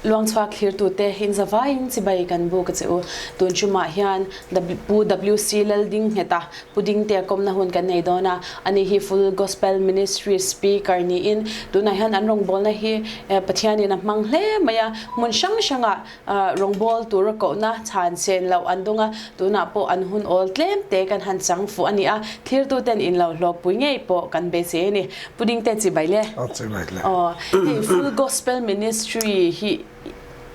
Luangchhuak thlirtute inzavaiin chibai kan buk a che u. Tun ṭumah hian Pu WC Laldingngheta Pu Dingtea kawmna hun kan nei dawn a, ani hi Full Gospel Ministry Speaker niin tunah hian an rawngbawlna hi Pathianin a hmang hle mai a, hmun hrang hrangah Rawngbawl tura kohna chhan chen loh an dawng a, tunah pawh an hun awl tlem te kan han chang fuh a ni a, thirtuten in lo hlawkpui ngei pawh kan beisei a ni. Pu Dingte chibai le. Aw chibai le. Aw, hei Full Gospel Ministry hi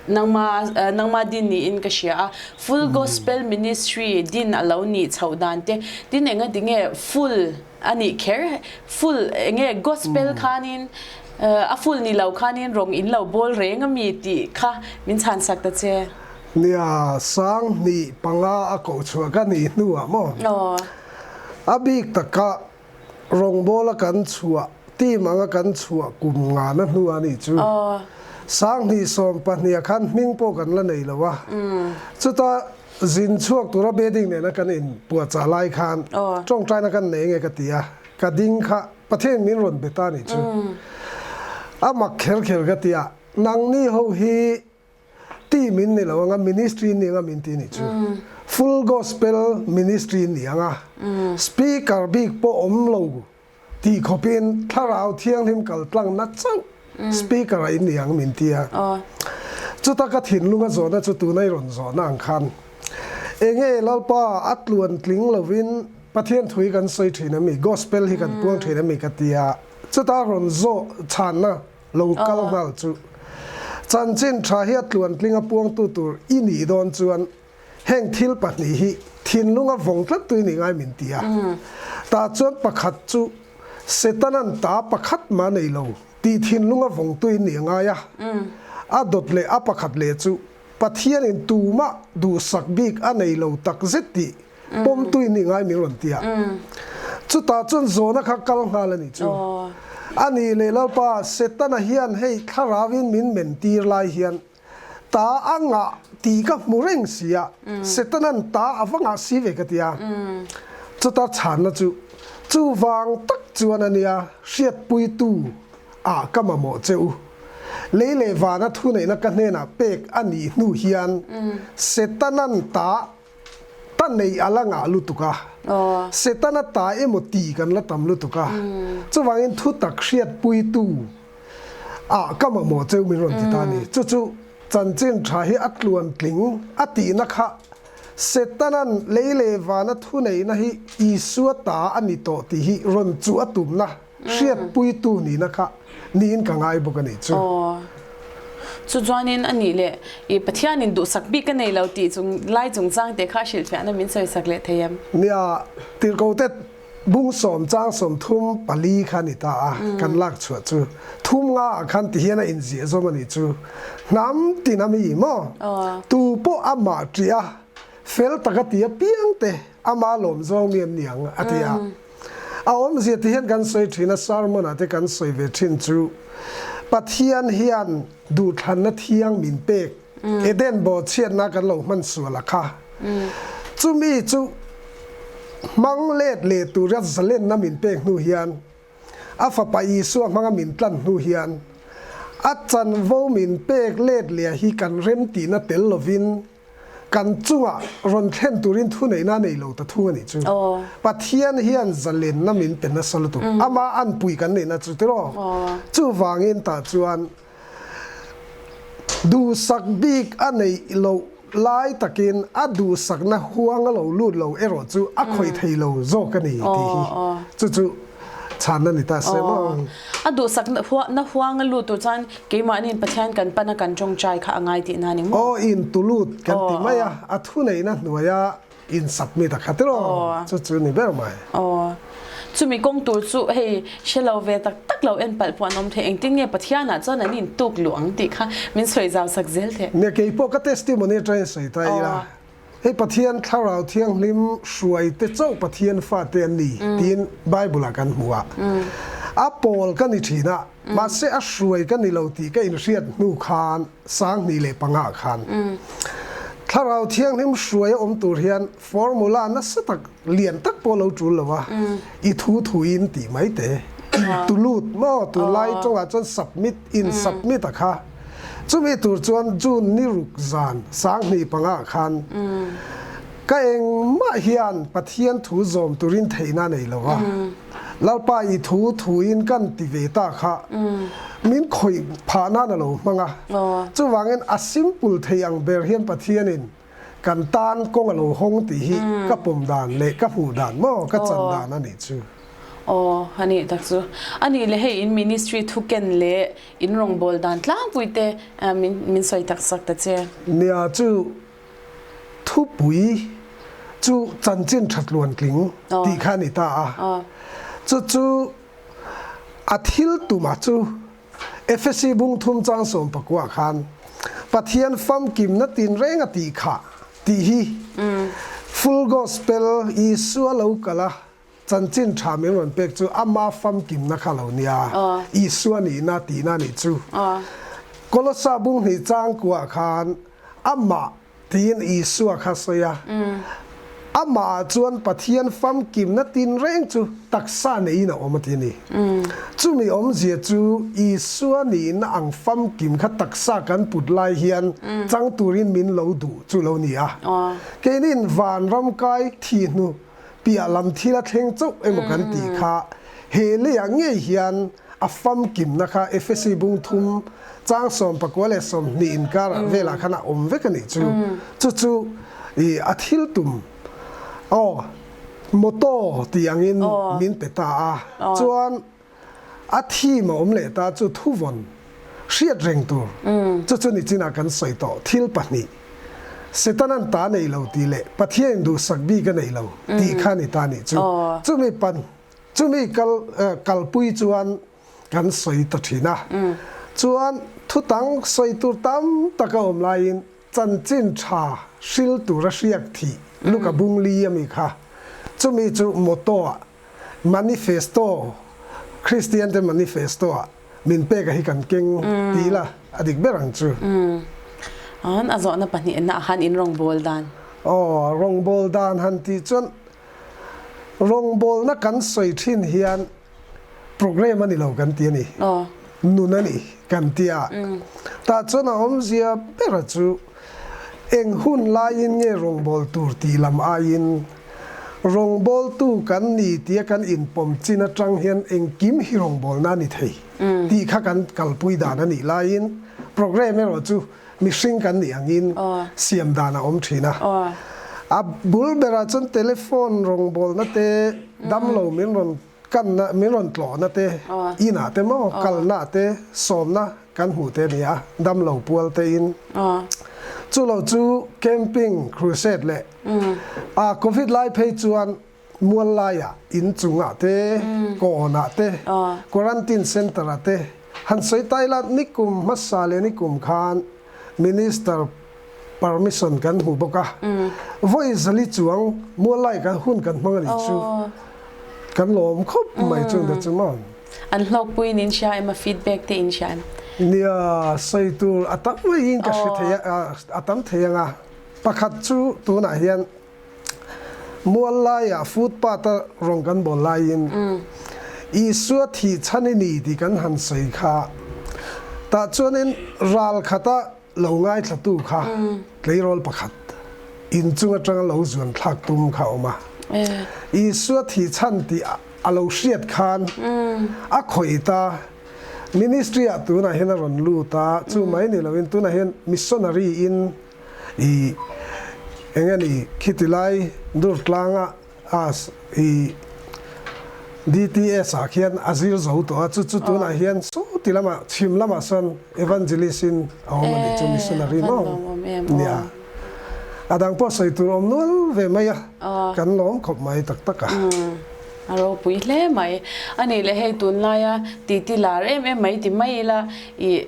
nangma nangma din niin ka hria a, Full Gospel Ministry din a lo nih chhoh dan te, tin enga tinge full a nih kher, full enge gospel khanin a full ni lo khanin rawng in lo bawl reng a mi tih kha min chhan sak ta che. Nia, 2005 a koh chhuah ka nih hnuah maw? A bik taka rawngbawla kan chhuah, team anga kan chhuah kum ngana hnu a nih chu. 2012 ah khan hming pawh kan la nei lo a, chuta Zin chhuak tura bedding nena kan in puahchah lai khan tawngtaina kan nei nge ka ti a, ka ding kha Pathian min rawn be ta nih chu. A mak kher kher ka ti a, nangni ho hi team in ni lo anga ministry in ni anga min ti nih chu. Full gospel ministry in ni anga speaker bik pawh awm lo tih khawpin Thlarau Thianghlim kal tlangna chauh speaker ah in ni ang min ti a. Chuta ka thinlung a zawhna chu tuna i rawn zawhna ang khan enge Lalpa a tluan tling lovin Pathian thu hi kan sawi thin a mi, gospel hi kan puang thin a mi ka ti a. Chuta rawn zawh chhanna lo kal nghal chu chanchin tha hi a tluan tling a puangtu tur i nih dawn chuan Heng thil pahnih hi thinlunga vawng tlat tui ni ngai min ti a. Tah chuan pakhat chu Setanan ta pakhat mah nei lo tih thinlunga vawng tui ni a ngai a. A dawt leh a pakhat leh chu Pathianin tumah duhsak bik a nei lo tak zet tih pawm tui ni ngai min rawn ti a. Chutah chuan zawhna kha kal nghal a nih chu. A nih leh Lalpa, Setana hian hei thlarauin min men tir lai hian Ta a ngah tih ka hmu reng si a, Setanan ta a va ngah si ve ka ti a. Chuta chhanna chu chuvang tak chuan a nia, hriatpuitu ah ka mamawh che u. Lei leh vana thuneihna ka hnenah pek a nih hnu hian Setanan ta ta neih a la ngah lutuk a, Setana ta emaw ti kan la tam lutuk a, chuvangin thutak hriatpuitu ah ka mamawh cheu min rawn ti ta a ni. Chu chu chanchin tha hi a tluan tling a tihna kha Setanan lei leh vana thuneihna hi Isua ta a ni tawh tih hi rawn chuh a tumna hriatpuitu nihna kha niin ka ngai bawk a nih chu. Aw. Chu chuanin a nih leh i Pathianin duhsak bik ka nei lo tih chung lai chungchang te kha hrilhfiahna min sawisak leh thei em? Nia, tirhkote bung sawm chang 34 kha a ni ta a, kan lak chhuah chu thum nga ah khan ti hian a inziah zawm a nih chu. Hnam tin a mi maw? Tu pawh amah ṭih a, fel taka ti apiang te ama lawm zawng mi an ni ang a ti a. A awmzia ti hian kan sawi thin a, sermon ah te kan sawi ve thin chu Pathian hian duhthlanna thiang min pek, Eden bawhchhiatna kan lo hman sual a kha. Chumi chu hmang let leh tura zalenna min pek hnu hian a fapa Isua hmanga min tlan hnu hian a chanvo min pek let leh hi kan remtihna tel lovin Kan chungah rawn thlen turin thuneihna a nei lo ta thung a nih chu. Pathian hian zalenna min pe nasa lutuk. Ama anpui kan neihna chu tiraw? Chuvangin tah chuan duhsak bik a neih loh lai takin a duhsakna huang a lo lut lo erawh chu a khawih thei lo zawk a ni tih hi chu chu chhanna ni ta se maw? A duhsak na huang a lut tur chuan keimahniin Pathian kan pan a kan tawngtai kha a ngai tihna a ni maw? Aw, in tulut kan ti mai a, a thuneihna hnuaia in submit a kha tiraw? Chu chu ni ber mai. Aw, chumi kawng tur chu hei hre lo ve tak tak lo en palh pawh an awm thei, engtin nge Pathianah chuan an intuk luh ang tih kha min sawi zau sak zel thei. Nia keipawh ka testimony atangin sawi ta ila. Hei Pathian Thlarau Thianghlim hruaite chauh Pathian fate an ni tiin Bible-ah kan hmu a. A pawl ka ni thin a, mahse a hruai ka ni lo tih ka inhriat hnu khan 2005 ah khan Thlarau Thianghlim hruai a awm tur hian formula nasa tak lian tak pawh lo tul lo a, i thu thuin tih mai te, in tulut maw tunlai tawngah chuan submit, in submit a kha. Chumi tur chuan June ni ruk zan 2005 ah khan ka engmah hian Pathian thu zawm turin theihna a nei lo a, Lalpa i thu thuin kan ti ve ta kha min khawih phah nan a lo hmang a. Chuvangin a simple thei ang ber hian Pathianin kan tan kawng a lo hawng tih hi ka pawm dan leh ka hmuh dan maw ka chan dan a nih chu. Aw, a nih tak chu. A nih leh hei in ministry thu ken leh in rawngbâwl dan tlangpui te min min sawi tak sak ta che. Nia chu thupui chu chanchin tha tluantling tih kha a ni ta a. Chu chu a thil tuma chu Efesi bung thum chang 19 khan Pathian famkimna tinreng a tih khah tih hi Full Gospel Isua lo kal a chanchin tha min rawn pek chu ama famkimna kha lo nia, Isua nihna tihna a nih chu. Kolosa bung hnih chang kuah khan amah Tiin Isua kha sawi a. Amah ah chuan Pathian famkimna tinreng chu taksa neiin a awm a ti a ni. Chumi awmzia chu Isua nihna ang famkim kha taksa kan put lai hian chang turin min lo duh chu lo ni a. Keinin vanram kai thi hnu piah lam thil a thleng chauh emaw kan tih kha he leiah ngei hian a famkimna kha Efesi bung thum chang 19 leh 20 inkar velah khan a awm vek a nih chu. Chu chu i a thil tum aw motto tih angin min pe ta a. Chuan a theme a awm leh ta chu thuvawn hriat reng tur chu chu nichinah kan sawi tawh thil pahnih Setanan ta nei lo tih leh Pathianin duhsak bik a nei lo tih kha a ni ta nih chu. Chumi pan chumi kal kalpui chuan kan sawi ta thin a. Chuan thutang sawi tur tam tak a awm laiin Chanchin tha hril tura hriak thih Luka bung li a mi kha. Chumi chu motto ah Manifesto, Kristian te manifesto ah min pek a hi kan keng ti ila a dik ber ang chu. An a zawhna pahnih ah khan in rawngbâwl dan. Aw, rawngbâwl dan han tih chuan rawngbâwlna kan sawi thin hian program a ni lo kan ti a ni. Nun a ni kan ti a. Tah chuan a awmzia bera chu eng hun laiin nge rawngbâwl tur tih lam aiin rawngbâwltu kan ni tia kan inpawm chin atang hian engkim hi rawngbâwlna a ni thei tih kha kan kalpui dan a nih laiin program erawh chu mihring kan nih angin siam dan a awm thin a. A bul berah chuan telephone rawngbâwlna te damlo min rawn kanna min rawn tlawhna te inah te maw kalna te sawmna kan hmuh te a ni a, damlo pual te in. Chu lo chu camping, crusade leh a covid lai phei chuan mual laiah in chungah te, kawnah te, quarantine centre ah te han sawi ta ila nikum hmasa leh nikum khan minister permission kan hmu bawk a, vawi zali chuang mual lai kan hun kan hmang a nih chu kan lawm khawp mai chung te chu maw. An hlawkpui in in hria em a feedback te in hria em? Nia, sawi tur a tam maiin ka hre thei a, a tam thei ang a, pakhat chu tunah hian Mual laiah footpath a rawn kan bawl laiin Isua thih chhan i ni tih kan han sawi kha. Tah chuanin ral khata lo ngaithlatu kha tleirawl pakhat inchung atanga lo zuan thlak tum kha a awm a. Isua thih chhan tih a lo hriat khan a khawih ta. Ministry ah tunah hian a rawn lut a, chu mai ni loin tunah hian missionary in I eng a ni khiti lai Durtlanga as i DTS ah khian a zir zo tawh a, chu chu tunah hian sawti lamah chhim lamah sawn evangelist in a awm a nih chu missionary maw nia. A dang pawh sawi tur awm nual ve mai a, kan lawm khawp mai tak tak a. A ropui hle mai. A nih leh hei tunlaia titi lar em em mai ti mai ila i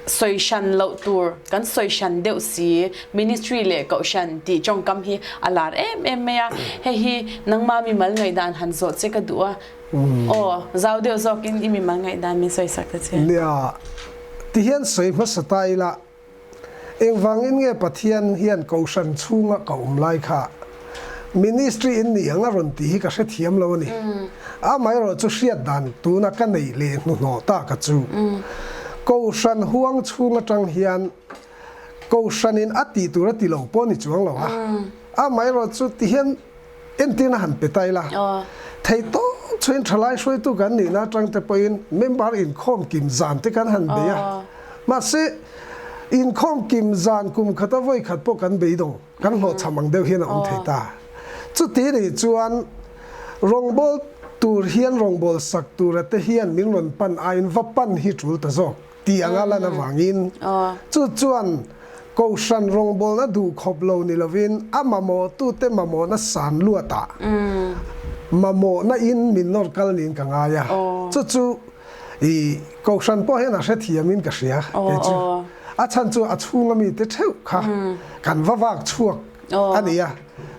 Sawi hran loh tur kan sawi hran deuh si, ministry leh kohhran tih tawngkam hi a lar em em mai a, hei hi nangma mimal ngaihdan han zawh che ka duh a, aw zau deuh zawkin i mimal ngaihdan min sawi sak ta che. Nia, tihian sawi hmasa ta ila, engvangin nge Pathian hian kohhran chhunga ka awm lai kha ministry in ni ang a rawn tih hi ka hrethiam lo a ni. Amaherawh chu hriat dan tuna ka neih leh hnuhnawh ta ka chu. Kohhran huang chhung atang hian Kohhranin a tih tur a ti lo pawh ni chuang lo a, amaherawhchu ti hian entirna han pe ta ila, thei tawp chuan thalai hruaitu kan nihna atang te pawhin member inkhawm kim zan te kan han bei a, mahse inkhawm kim zan kum khata vawi khat pawh kan beidawng, kan hlawhchham ang deuh hian a awm thei ta. Chuti nih chuan rawngbawl tur hian rawngbawl sak tura te hian min rawn pan aiin va pan hi tul ta zawk. Tih anga lan avangin chu chuan Kohhran rawngbawlna duh khawp lo ni lovin a mamawhtute mamawhna san luatah mamawhna in min nawr kal niin ka ngai a. Chu chu i Kohhran pawh hian a hrethiamin ka hria kei chu. A chhan chu a chhunga mite theuh kha kan va vak chhuak a ni a,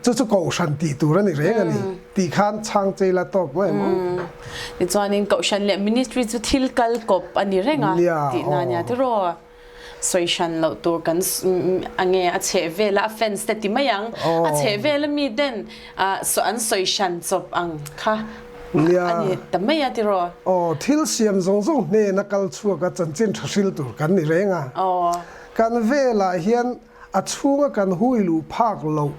chu chu Kohhran tih tur a ni reng a ni tih khan chhang chei la tawk mai maw? Tichuanin Kohhran leh Ministry chu thil kal kawp a ni reng a tihna a nia tiraw? Sawi hran loh tur kan ange a chheh vela a fans te ti mai ang, a chheh vela mi ten an sawi hran chawp ang kha a ni ta mai a tiraw? Aw, thil siam zawng zawng hnena kal chhuak a chanchin tha hril tur kan ni reng a, kan velah hian A chhunga kan hui luh phak loh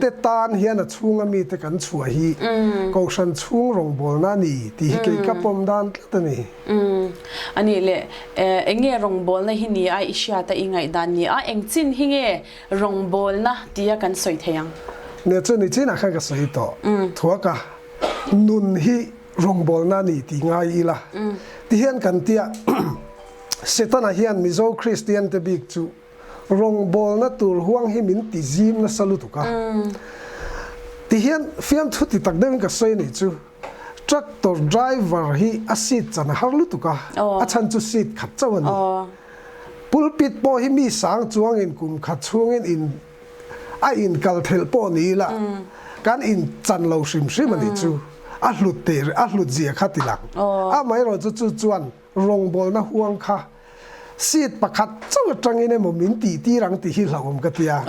te tan hian a chhunga mite kan chhuah hi Kohhran chhung rawngbawlna a ni tih hi kei ka pawm dan tlat a ni. A nih leh, eng nge rawngbawlna hi ni a i hriat a i ngaihdan ni a, eng chin hi nge rawngbawlna tia kan sawi thei ang? Nia chu ni chinah khan ka sawi tawh thuak a, nun hi rawngbawlna a ni tih ngai ila ti hian kan tia Setana hian Mizo Kristian te bik chu Rawngbawlna tur huang hi min ti zim nasa lutuk a. Ti hian fiamthu ti tak deuhin ka sawi anih chu, tractor driver hi a seat chan a har lutuk a, a chhan chu seat khat chauh a ni. Pulpit pawh hi mi sang chuangin kum khat chhungin in a in kal thelh pawh ni ila kan in chan lo hrim hrim anih chu, a hlut teh a hlut zia kha ti lang. Amaherawhchu chu chuan rawngbawlna huang kha Seat pakhat chauh atangin emaw min tih tir ang tih hi hlauhawm ka ti a.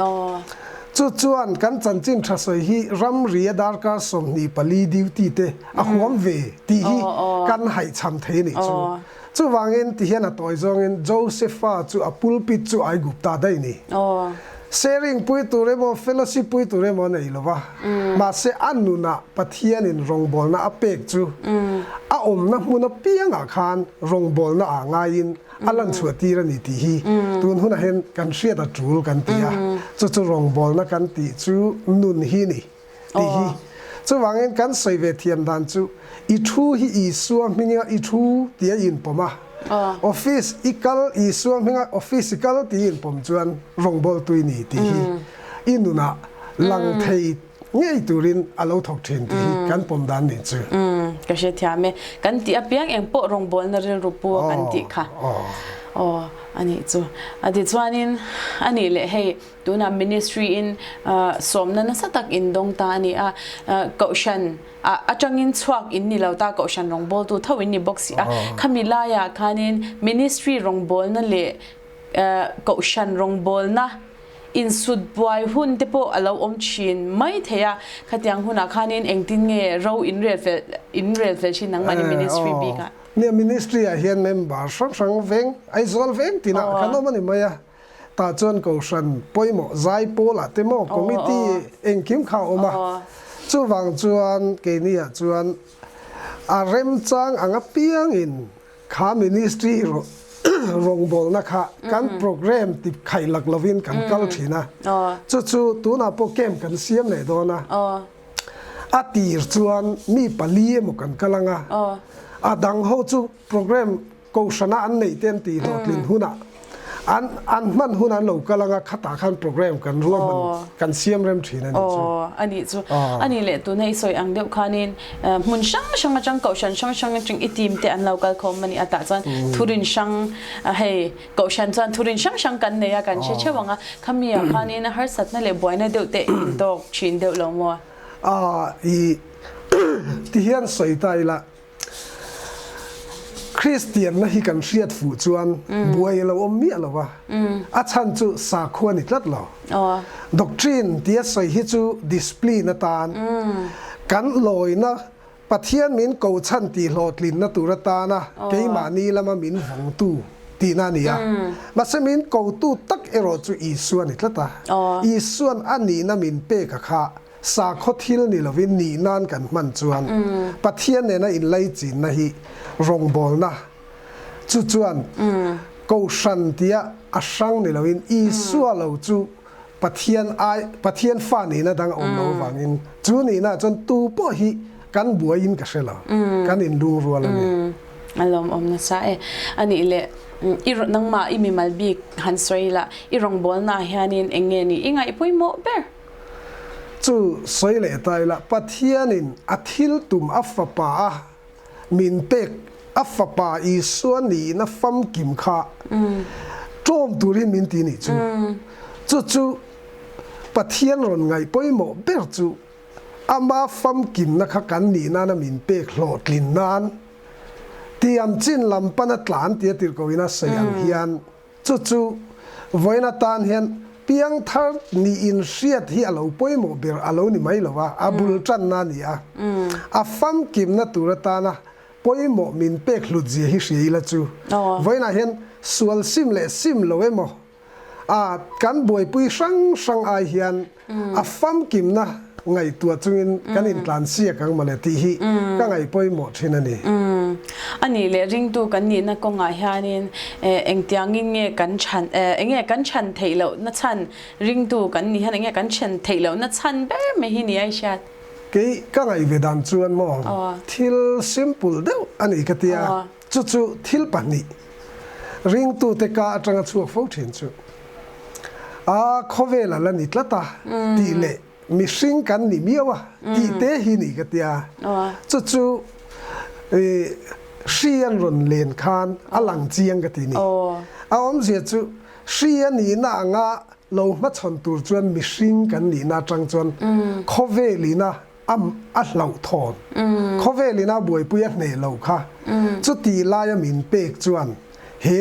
Chu chuan kan chanchin tha sawi hi ramri a darkar 24 duty te a huam ve tih hi kan haihchham thei a nih chu. Chuvangin tihian a tawi zawngin Josepha chu a pulpit chu Aigupta daih ni. Sharing pui tur emaw fellowship pui tur emaw a nei lo va, mahse a nunah Pathianin rawngbawlna a pek chu a awmna hmun apiangah khan rawngbawlna ah ngaiin a lan chhuah tir a ni tih hi tun hunah hian kan hriat a tul kan ti a, chu chu rawngbawlna kan tih chu nun hi ni tih hi. Chuvangin kan sawi ve thiam dan chu i thu hi Isua hminga i thu tia i inpawm a, office i kal Isua hminga office i kal tih i inpawm chuan rawngbawltu i ni tih hi i nunah lang thei ngei turin a lo thawk thin tih hi kan pawm dan nih chu. Ka hrethiam e. Kan tih apiang eng pawh rawngbawlna rilru pu a kan tih kha. Aw a nih chu. A tichuanin a nih leh hei tunah ministry in sawmna nasa tak in dawng ta a ni a. Kohhran atangin chhuak in ni lo ta kohhran rawngbawltu tho in ni bawk si a. Khami laiah khanin ministry rawngbawlna leh kohhran rawngbawlna Insut buai hun te pawh a lo awm thin mai thei a, khatiang hunah khanin engtin nge ro in rel fel in rel fel thin nangmahni ministry bik ah? Nia ministry ah hian member hrang hrang veng Aizawl veng tinah kan awm a ni mai a, tah chuan kohhran pawimawh zai pawl ah te maw committee engkim kha a awm a, chuvang chuan keini ah chuan a remchang ang apiangin Kha ministry rawngbawlna kha kan program ti khaih lak lovin kan kal thin a, chu chu tunah pawh camp kan siam leh dawn a, a tir chuan mi pali emaw kan kal ang a, a dang ho chu program kohhrana an neih te an tih hlawhtlin hunah an an hman hun an lo kal ang a, khatah khan program kan ruahman kan siam rem thin a nih chu. Aw, a nih chu. A nih leh tuna i sawi ang deuh khanin hmun hrang hrang atang kohhran hrang hrang atang i team te an lo kal khawm a nih a tah chuan thurin hrang hei kohhran chuan thurin hrang hrang kan nei a kan hre theuh ang a khami ah khanin harsatna leh buaina deuh te in tawk thin deuh lo maw? A i tihian sawi ta ila Kristianna hi kan hriat fuh chuan buai a lo awm miah lo va, a chhan chu sakhua a ni tlat lo. Doctrine tia sawi hi chu discipline atan, kan lawina Pathian min ko chhan tih hlawhtlinna tur atana keimahni lama min vawngtu. tihna a ni a. Mahse min kotu tak erawh chu Isua a ni tlat a. Isuan a nihna min pek a kha sakhaw thil ni lovin nih nan kan hman chuan Pathian nena inlaichinna hi rawngbawlna chu chuan Kohhran tia a hrang ni loin Isua lo chu Pathian ai Pathian fa nihna dang a awm lo avangin chu nihna ah chuan tu pawh hi kan buaiin ka hre lo, kan inlungrual a ni. A lawmawm nasa e. A nih leh i nangmah i mimal bik han sawi la, i rawngbawlna ah hianin eng nge ni i ngaih pawimawh ber? Chu sawi leh ta ila, Pathianin a thil tum a fapa a min pek a fapa Isua nihna famkim kha ṭawm turin min ti nih chu. Chu chu Pathian rawn ngaih pawimawh ber chu ama famkimna kha kan nih nana min pek hlawhtlin nan tiam chin lam pana tlan tia tirhkohin a sawi ang hian Chu chu vawiin atan hian piangthar niin hriat hi a lo pawimawh ber a lo ni mai lo a, a bul tanna a ni a. A famkimna tur atana pawimawh min pek hlut zia hi hria ila chu vawiinah hian sual sim leh sim lo emaw a kan buaipui hrang hrang ai hian A famkimna ngaihtuah chungin kan intlan siak ang mawle tih hi ka ngaih pawimawh thin a ni. A nih leh ringtu kan nihna kawngah hianin engtiangin nge kan chhan enge kan chhan theih lohna chhan ringtu kan nih hian enge kan chhan theih lohna chhan ber mai hi ni a i hriat? Kei ka ngaih ve dan chuan maw thil simple deuh a ni ka tia, chu chu thil pahnih ringtute ka atanga chhuak fo thin chu. A khawvel a la ni tlat a tih leh mihring kan ni miau a tih te hi ni ka tia. Chu chu hri an rawn len khan a lang chiang ka ti ni. A awmzia chu hri a nihna anga lo hmachhawn tur chuan mihring kan nihna atang chuan khawvelina a a hlauhthawn. Khawvelin a buaipui a hneh lo kha. Chutih laia min pek chuan he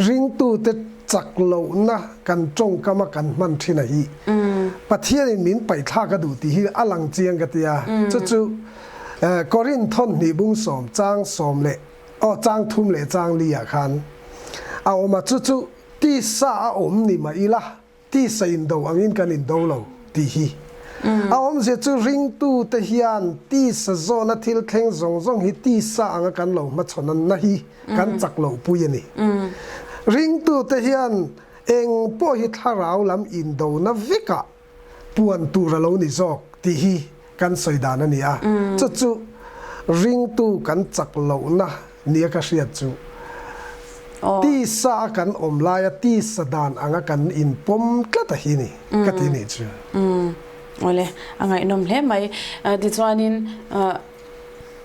ringtute chak lohna kan tawngkama kan hman thin a hi Pathianin min paihthlak a duh tih hi a lang chiang ka ti a. Chu chu Korinth thawnhnih bungsawm chang sawm leh aw chang thum leh chang li ah khan a awm a. Chu chu tisa a awm ni mah ila Tisa indo angin kan indo lo tih hi a awmzia chu ringtute hian tisa zawna thil thleng zawng zawng hi tisa anga kan lo hmachhawn na hi kan chak loh pui a ni. Ringtute hian eng pawh hi thlarau lam indona vekah puan tur a lo ni zawk tih hi kan sawi dan a ni a, chu chu ringtu kan chak lohna nia ka hriat chu tisa a kan awm laia tisa dan anga kan inpawm tlat a hi ni ka ti nih chu. Awle, a ngaihnawm hle mai. Tichuanin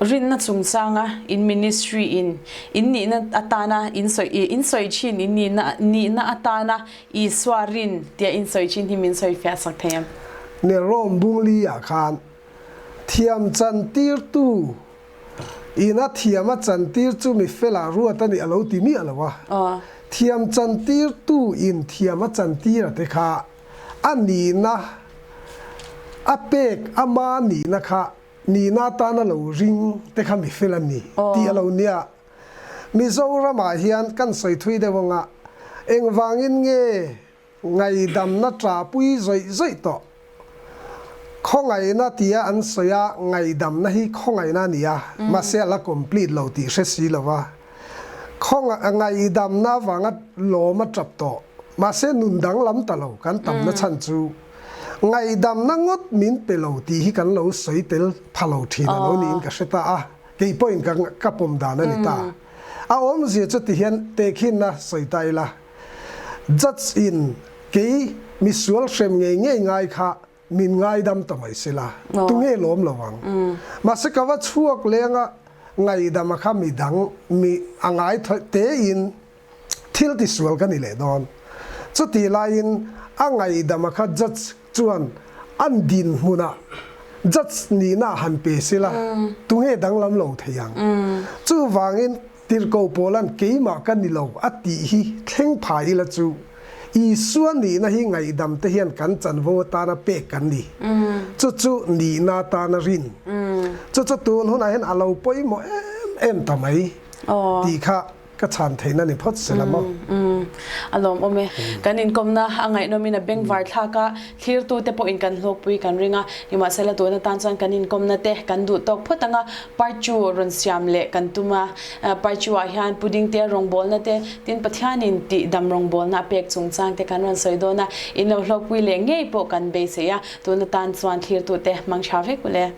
rinna chungchanga in ministry in in nihna atana in sawi in sawi thin in nihna nihna atana Isua rin tia in sawi thin hi min sawi fiah sak thei em? Ne Rome bungli ah khan thiam chantirtu in a thiam a chantir chu mi felah ruat a nih a lo ti miah lo a. Thiam chantirtu in thiam a chantir a te kha a nihna a pek ama nihna kha nihna atana lo ring te kha mi fel a ni tih a lo nia. Mizoramah hian kan sawi thui deuh ang a, engvangin nge ngaidamna ṭahpui zawih zawih tawh? Khawngaihna tia an sawi a, ngaidamna hi khawngaihna a ni a, mahse a la complete lo tih hre si lo va. Khawngaih, ngaidamna avanga lawm a ṭap tawh, mahse nun danglam ta lo kan tamna chhan chu ngaidamna ngawt min pe lo tih hi kan lo sawi tel pha lo ṭhin a lo niin ka hre ta a. Kei pawhin ka ka pawm dan a ni ta. A awmzia chu ti hian tehkhinna sawi ta ila, Judge in kei misual hrem ngei ngei ngai kha min ngaidam ta mai sela, tunge lawm lo ang? Mahse ka va chhuak leng a, ngaidam a kha midang mi a ngai tein thil tisual ka ni leh dawn. Chutih laiin a ngaidam a kha judge chuan an dinhmunah judge nihna a han pe sela, tunge danglam lo thei ang? Chuvangin Tirhkoh Paula'n keimah ka ni lo a tih hi thleng pha ila chu Isua nihna hi ngaihdam te hian kan chanvo atana pek kan ni. Chu chu nihna atana rin. Chu chu tun hunah hian a lo pawimawh em em ta mai tih kha. Ka chhan theihna ni phawt se la maw? Umm a lawmawm e. Kan inkawmna a ngaihnawmin a bengvar thlak a, thlirtute pawhin kan hlawkpui kan ring a, nimahsela tun atan chuan kan inkawmna te kan duh tawk phawt ang a, part two rawn siam leh kan tum a, part two ah hian pudding te rawngbawlna te, tin Pathianin tihdam rawngbawlna a pek chungchang te kan rawn sawi dawn a, in lo hlawkpui leh ngei pawh kan beisei a, tun atan chuan thlirtute hmang tha vek ule.